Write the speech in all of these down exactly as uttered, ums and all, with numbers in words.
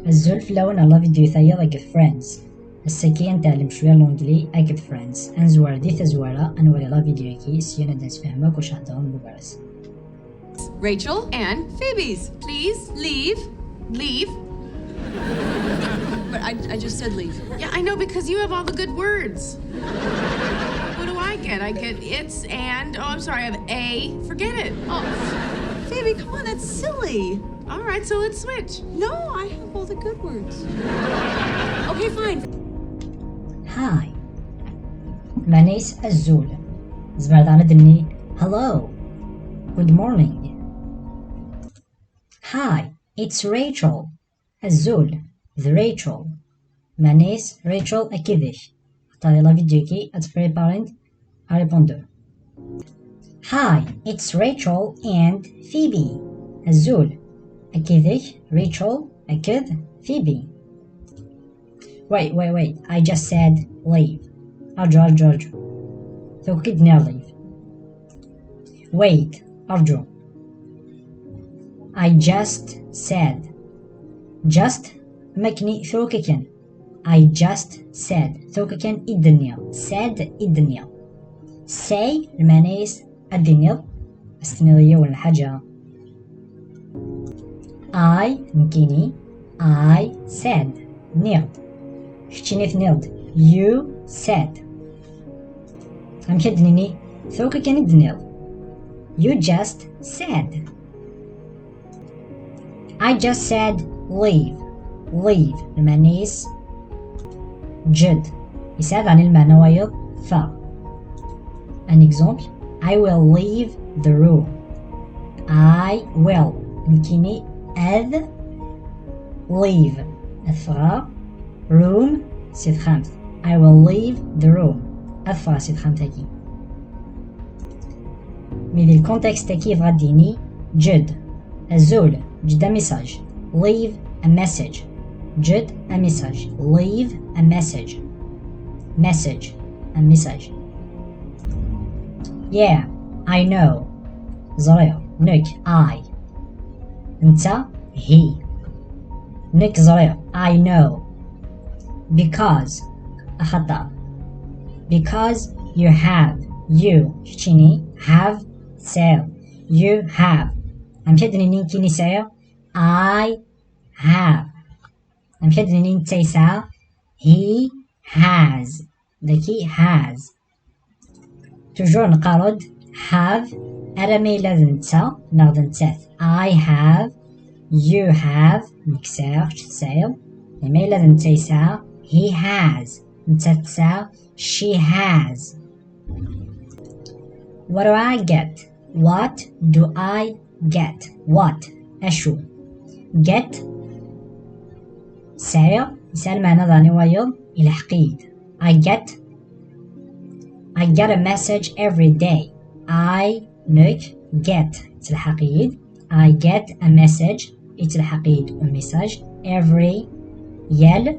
Azul fell-awen ar la vidéo tayeḍ akked Friends. Ass-agi ad nteɛlem cwiya n l'anglais akked Friends. Ad nezwar di tazwara, ad nwali la vidéo-agi, syin ad d-nessefhem akk acu heddren bugar-as. Rachel and Phoebe's. Please leave. Leave. But I, I just said leave. Yeah, I know, because you have all the good words. What do I get? I get it's and, oh, I'm sorry, I have a. Forget it. Oh, Phoebe, come on, that's silly. All right, so let's switch. No, I have all the good words. Okay, fine. Hi. Meɛna-s azul. Tzemreḍ daɣen ad d-tenniḍ hello. Good morning. Hi, it's Rachel. Azul, d Rachel. Meɛna-s Rachel akked-k. Xtaṛ la vidéo-agi ad tprépariḍ arépondeur. Hi, it's Rachel and Phoebe. Azul, akked-k Rachel akked Phoebe. Wait, wait, wait. I just said leave. Arǧu, arǧu, arǧu. Tura kan i d-nniɣ leave. Wait, arǧu. I just said. Just, am akken i tura kan. I just said. Tura kan i d-nniɣ. Said i d-nniɣ. Say, lmeɛna-s ad d-tiniḍ, ad s-tiniḍ i yiwen lḥaǧa. I, nekkini, I said, nniɣ-d. Keččini tenniḍ-d, you said. Amek ad d-nini, tura kan i d-tenniḍ? You just said. I just said leave. Leave, lmeɛna-s ǧǧ-d. Yesɛa daɣen lmeɛna wayeḍ, ffeɣ. Un exemple, I will leave the room. I will, nekkini, ad, leave, ad ffɣeɣ, room, si texxamt. I will leave the room. Ad ffɣeɣ si texxamt-agi. Mi di lkuntexte-agi yebɣa ad d-yini ǧǧ-d. Azul, ǧǧ-d amessage. Leave a message. Ǧǧ-d amessage. Leave a message. Message, a message. Yeah, I know. Ẓriɣ, nekk, I. Netta, he. Nekk ẓriɣ, I know. Because, axaṭer. Because you have, you, keččini, have, tesɛiḍ. You have. Amek ad d-nini nekkini sɛiɣ? I have. Amek ad d-nini netta yesɛa? He has. Dagi has. Toujours neqqar-d have, arma yella d netta neɣ d nettat. I have, you have, nekk sɛiɣ, kečč tesɛiḍ. Arma yella d netta yesɛa, he has. Nettat tesɛa, she has. What do I get? What do I get? What? Acu? Get. Sɛiɣ, yesɛa lmeɛna daɣen i wayeḍ, ilḥeq-iyi-d. I get, I get a message every day. I, nekk, get, yettelḥaq-iyi-d. I get a message, yettelḥaq-iyi-d un message, every, yal,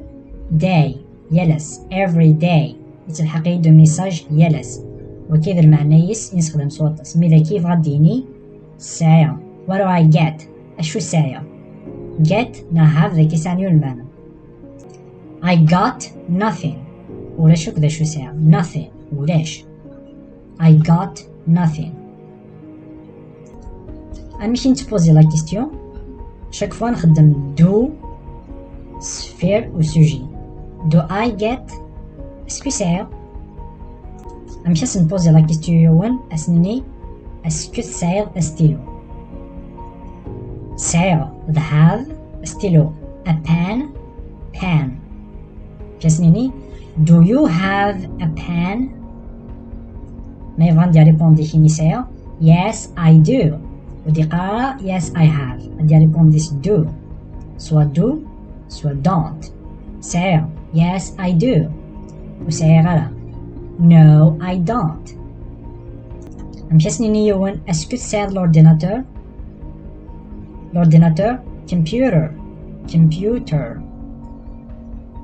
day, yal ass, every day. Yettelḥaq-iyi-d un message yal ass. Wagi d lmeɛna-is i nessexdam s waṭas. Mi d akka yebɣa ad d-yini sɛiɣ. What do I get? Acu sɛiɣ? Get neɣ have dagi sɛan yiwen lmeɛna. I got nothing. Ulac akk d acu sɛiɣ. Nothing. Ulac. I got nothing. Amek i nettpozi la question? Chaque fois nxeddem do, sfir u sujet. Do I get? Est-ce que sɛiɣ? Amek as npozi la question yiwen, as nini, est-ce que tesɛiḍ astilu? Sɛiɣ, d have, astilu, a pen, pen. Amek as nini, do you have a pen? Ma yebɣa ad d-yaripond i kini sɛiɣ, yes, I do. Ur d-yeqqar ara, yes, I have. Ad d-yaripond s do. Soit do, soit don't. Sɛiɣ, yes, I do. Ur sɛiɣ ara. No, I don't. Amek as nini yiwen, est-ce que tesɛiḍ l'ordinateur? L'ordinateur, computer, computer.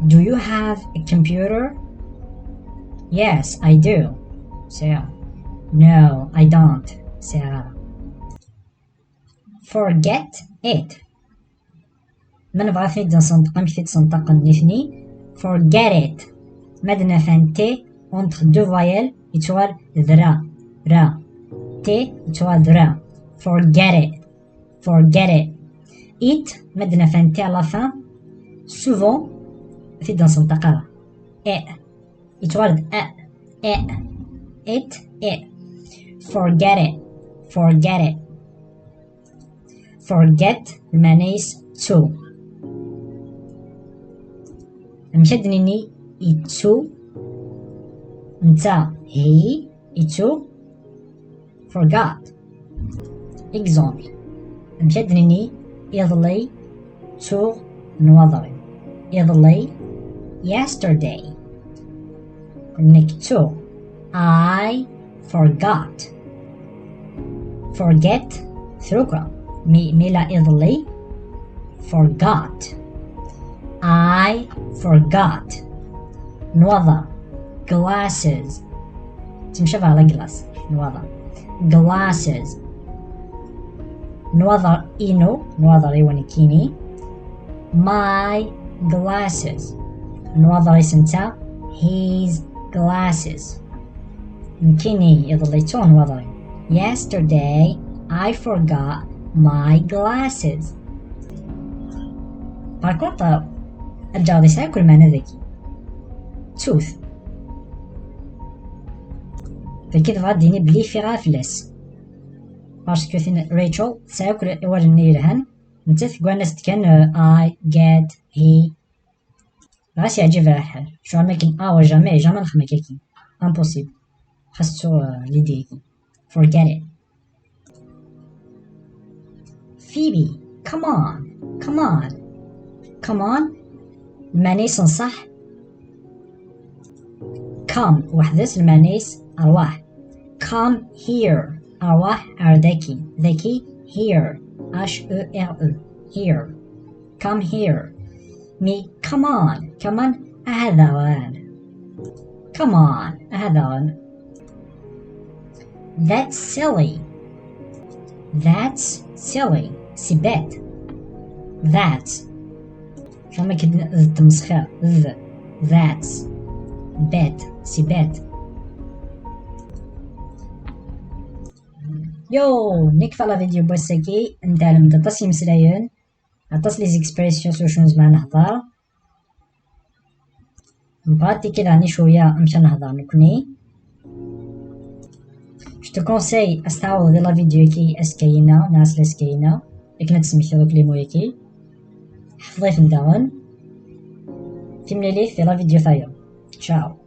Do you have a computer? Yes, I do. Sɛiɣ. No, I don't. Sɛiɣ ara. Forget it. Ma nebɣa ad ten-id-nsenṭeq, amek t-id-senṭaqen nitni? Forget it. Ma d-naf an T entre deux voyelles, yettwal d ra, ra. T yettwal d ra. Forget it. Forget it. It, ma d-naf an T à la fin, souvent, t-id-nsenṭaq ara. E. Yettwal-d e, e, it, e. Forget it, forget it. Forget, lmeɛna-is ttu. Amek ad d-nini ittu? Netta, he, ittu, forgot. Exemple, amek ad d-nini iḍelli ttuɣ nnwaḍer-iw? Iḍelli, yesterday. Nekk ttuɣ, I forgot. Forget, truka. Mi, mi la iḍelli, forgot. I forgot. Nnwaḍer, glasses. Ttemcabiɣ la glace, nnwaḍer. Glasses. Nnwaḍer inu, nnwaḍer-iw nekkini. My glasses. Nnwaḍer-is netta, his glasses. Nekkini iḍelli ttuɣ nnwaḍer-iw. Yesterday, I forgot my glasses. Par contre, lǧar-is akk lmeɛna dagi. Ttut. Dagi tebɣa ad d-tini belli fiɣ fell-as. Parce que tin Rachel tesɛa akk awalen-nni yelhan. Nettat tgwan-as-d kan, euh, I, get, he. Ɣas yeɛǧib lḥal. Ccɣel akken, ah, jamais, jamais nexdem akka-agi. Impossible. Xas ttuɣ, euh, l'idée-agi. Forget it. Phoebe, come on, come on. Come on, lmeɛna-is n ṣṣeḥ. Come, weḥd-s, lmeɛna-is rwaḥ. Come here, rwaḥ ar daki. Daki, here, H E R E, here. Come here. Mi, come on, come on, aha daɣen. Come on, aha daɣen. That's silly. That's silly. C'est bête. That's. Tama akken d tmesxir. Th. That's. Bête. C'est bête. Yo, nekfa la vidéo n wass-agi, netɛellem-d aṭas imeslayen, aṭas les expressions s wacu nezmer ad nehder. Npratiki daɣen cwiya amek ad nehder nekni. Je te conseille ad s-tɛawdeḍ di la vidéo-agi azekka-ina, neɣ ass n azekka-ina, akken ad d-tesmektiḍ akk les mots-agi. Ḥfeḍ-iten daɣen. Timlilit di la vidéo tayeḍ. Ciao.